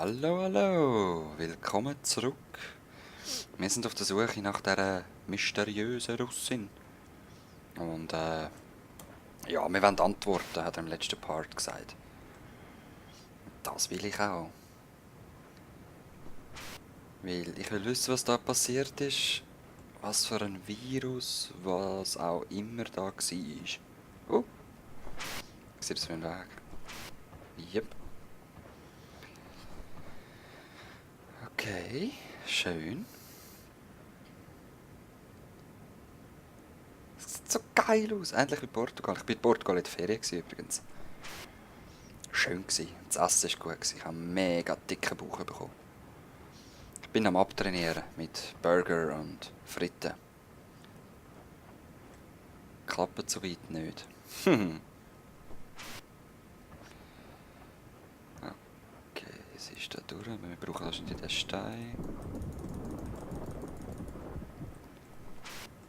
Hallo, hallo, willkommen zurück. Wir sind auf der Suche nach dieser mysteriösen Russin. Und ja, wir wollen Antworten, hat er im letzten Part gesagt. Das will ich auch. Weil ich will wissen, was da passiert ist. Was für ein Virus, was auch immer da war. Oh, ich sehe das für einen Weg. Yep. Okay, schön. Das sieht so geil aus. Endlich in Portugal. Ich war in Portugal in der Ferien übrigens. Schön gsi. Das Essen war gut gsi. Ich habe einen mega dicken Bauch bekommen. Ich bin am Abtrainieren mit Burger und Fritten. Klappt so weit nicht. Okay, es ist da durch. Wir brauchen wahrscheinlich den Stein.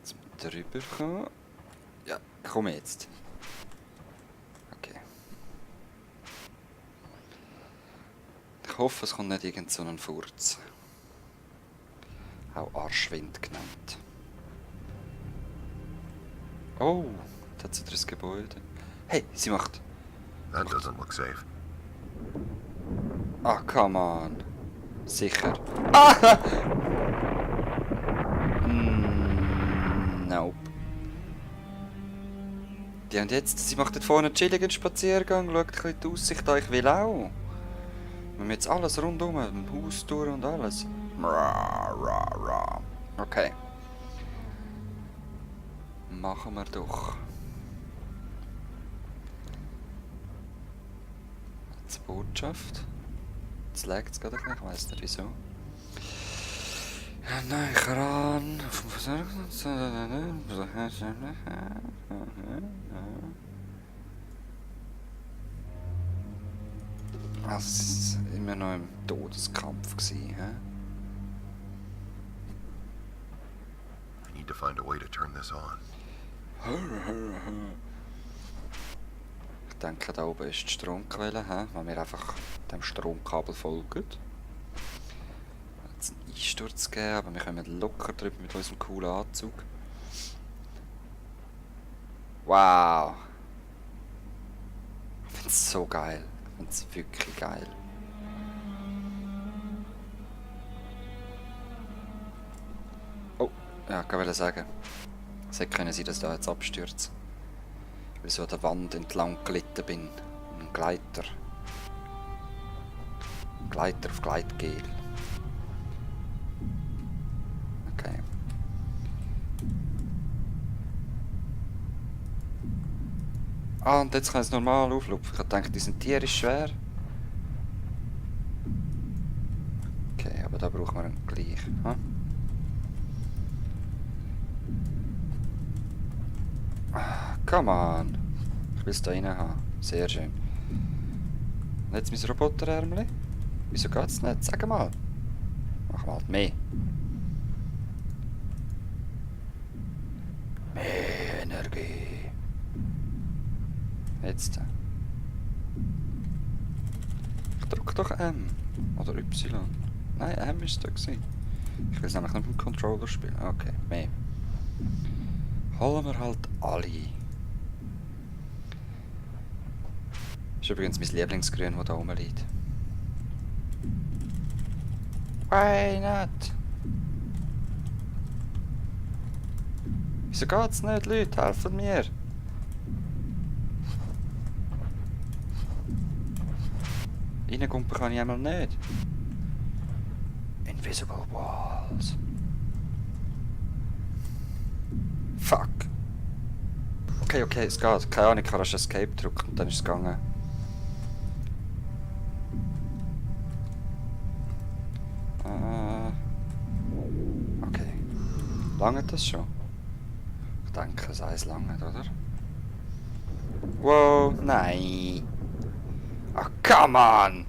Jetzt drüber kommen. Ja, komm jetzt. Okay. Ich hoffe, es kommt nicht irgend so ein Furz. Auch Arschwind genannt. Oh, da hat sie das Gebäude. Hey, sie macht. That doesn't look safe. Ah, come on. Sicher. Ah! Nope. Ja, und jetzt, sie macht dort vorne einen chilligen Spaziergang, schaut ein bisschen die Aussicht an, ich will auch. Wir haben jetzt alles rundum, ein Haus durch und alles. Okay. Machen wir doch. Jetzt Botschaft. Jetzt legt es gerade ein bisschen, ich weiss nicht wieso. Ja, nein, Kran. Es war immer noch im Todeskampf. Hä? I need to find a way to turn this on. Ich denke, da oben ist die Stromquelle, wenn wir einfach dem Stromkabel folgen. Es einen Einsturz gegeben, aber wir kommen locker drüber mit unserem coolen Anzug. Wow! Ich finde es so geil. Ich finde es wirklich geil. Oh, ja, ich wollte sagen. Es hätte können sein, dass ich da jetzt abstürze. Weil ich so an der Wand entlang gelitten bin. Ein Gleiter. Ein Gleiter auf Gleitgel. Okay. Ah, und jetzt kann es normal auflupfen. Ich dachte, die sind tierisch schwer. Okay, aber da brauchen wir ihn gleich. Hm? Come on. Ich will es da rein haben. Sehr schön. Und jetzt mein Roboterärmchen. Wieso geht's nicht? Sag mal. Machen wir halt mehr. Mehr Energie. Jetzt. Ich drück doch M. Oder Y. Nein, M ist da gewesen. Ich will es nämlich nicht mit dem Controller spielen. Okay, mehr. Holen wir halt alle. Das ist übrigens mein Lieblingsgrün, das da rumliegt. Why not? Wieso geht's nicht, Leute? Helfen mir! Reingumpen kann ich einmal nicht. Invisible Walls. Fuck. Okay, es geht. Keine Ahnung, ich kann erst Escape drücken und dann ist es gegangen. Okay. Langt das schon? Ich denke, es heißt langt, oder? Wow, nein. Ach, come on!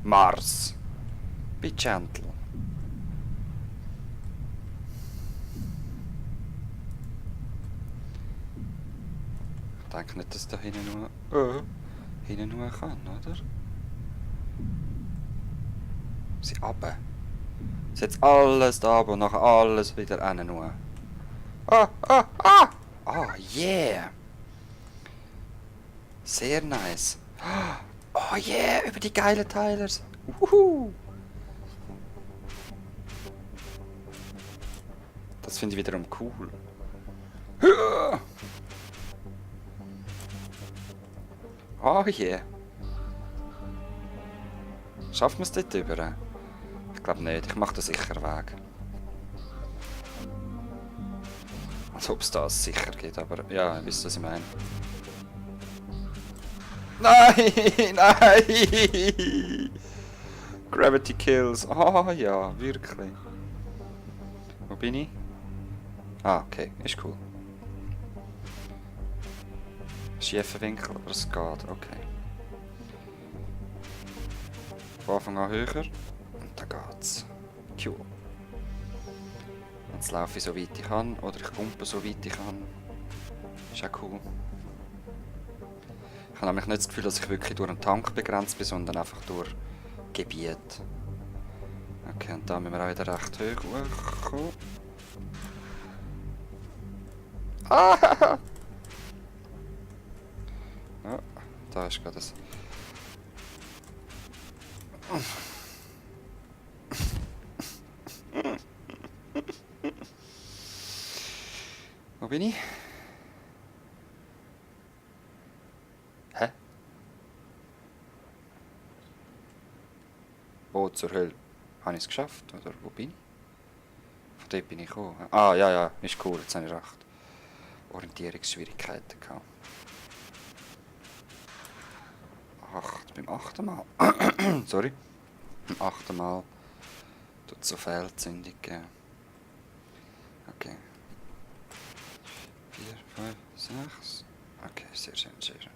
Mars. Be gentle. Ich denke nicht, dass da hinten nur kann, oder? Sie runter. Sie jetzt alles da und nachher alles wieder hin nur. Ah, ah, ah! Ah, yeah! Sehr nice. Oh yeah, über die geilen Teilers. Uhu. Das finde ich wiederum cool. Oh yeah. Schaffen wir es dort über? Ich glaube nicht, ich mache da sicher Weg. Als ob es das sicher geht, aber ja, ihr wisst, was ich meine. Nein, nein! Gravity Kills. Ah ja, wirklich. Wo bin ich? Ah, okay, ist cool. Schiefer Winkel, aber es geht, okay. Von Anfang an höher und dann geht's. Cool. Jetzt laufe ich so weit ich kann oder ich pumpe so weit ich kann. Ist auch cool. Ich habe nämlich nicht das Gefühl, dass ich wirklich durch einen Tank begrenzt bin, sondern einfach durch Gebiet. Okay, und da müssen wir auch wieder recht hoch hochkommen. Ah! Ja, da ist gerade das. Wo bin ich? Hä? Wo zur Hölle? Habe ich es geschafft? Oder wo bin ich? Von dort bin ich gekommen. Ah, ja, ja, ist cool, jetzt habe ich recht. Orientierungsschwierigkeiten gehabt. Beim 8. Mal. Sorry. Beim 8. Mal tut es so Fehlzündung geben. Okay. 4, 5, 6. Okay, sehr schön, sehr schön.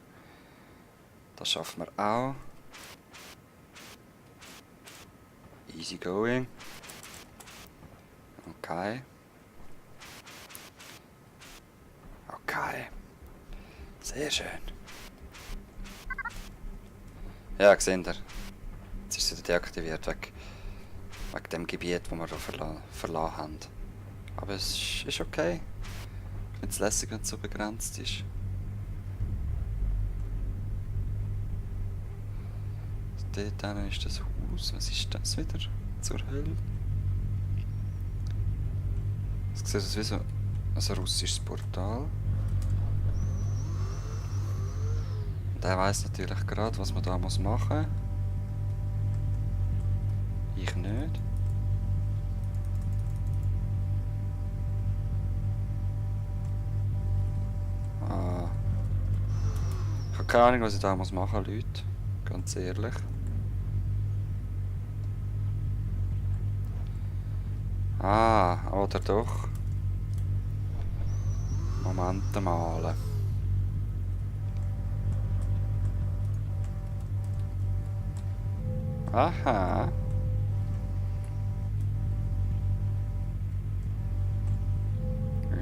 Das schaffen wir auch. Easy going. Okay. Okay. Sehr schön. Ja, seht ihr. Jetzt ist sie deaktiviert wegen dem Gebiet, das wir hier verlassen haben. Aber es ist okay. Ich finde es lässig, wenn es so begrenzt ist. Dort hinten ist das Haus. Was ist das wieder? Zur Hölle? Es sieht aus wie so ein russisches Portal. Und er weiss natürlich gerade, was man da machen muss. Ich nicht. Ah. Ich habe keine Ahnung, was ich da machen muss, Leute. Ganz ehrlich. Ah, oder doch. Moment mal. Aha.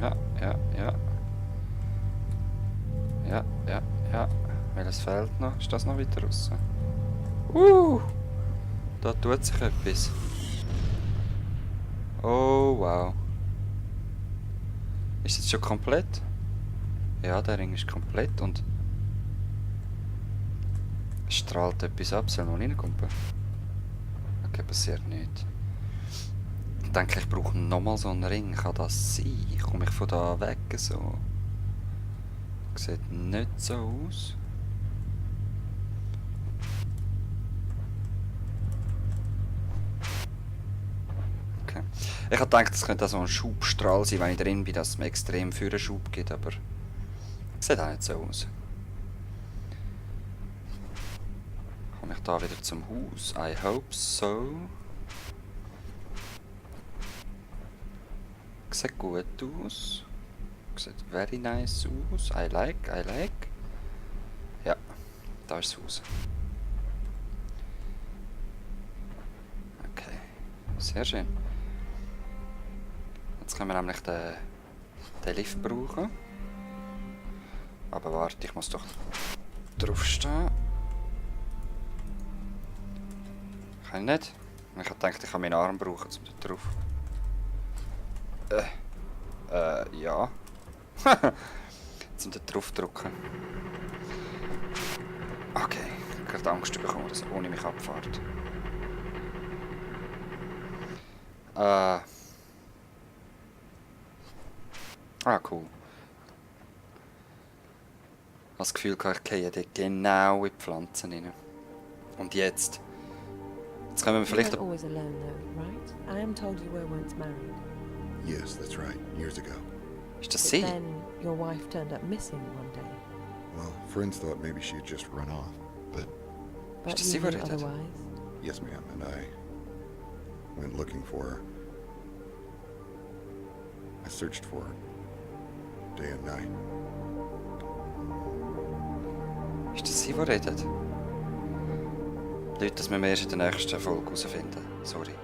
Ja, ja, ja. Ja, ja, ja. Welches fehlt noch? Ist das noch weiter raus? Da tut sich etwas. Oh, wow. Ist es schon komplett? Ja, der Ring ist komplett und es strahlt etwas ab. Soll noch reinkommen? Okay, passiert nicht. Ich denke, ich brauche nochmal so einen Ring. Kann das sein? Komme ich von da weg so? Sieht nicht so aus. Okay. Ich habe gedacht, das könnte so ein Schubstrahl sein, wenn ich drin bin, dass es mir extrem für einen Schub gibt, aber sieht auch nicht so aus. Komme ich da wieder zum Haus? I hope so. Sieht gut aus. Sieht very nice aus. I like, I like. Ja, da ist das Haus. Okay, sehr schön. Jetzt können wir nämlich den Lift brauchen. Aber warte, ich muss doch draufstehen. Kann ich nicht? Ich hab gedacht, ich kann meinen Arm brauchen, um da drauf. Ja. Zum da drauf drücken. Okay, ich hab gerade Angst bekommen, dass er ohne mich abfährt. Cool. Ich habe das Gefühl, ich gehe dort genau in die Pflanzen rein. Und jetzt? Jetzt können wir You vielleicht... weren't always alone, though, right? I am told you were once married. Yes, that's right. Years ago. Ist das But sie? then your wife turned up missing one day. Well, friends thought maybe she had just run off, but But to you see what knew I did. otherwise. yes, ma'am, and I went looking for her. I searched for her day and night. Ist das sie, die redet? Leute, das müssen wir erst in der nächsten Folge herausfinden. Sorry.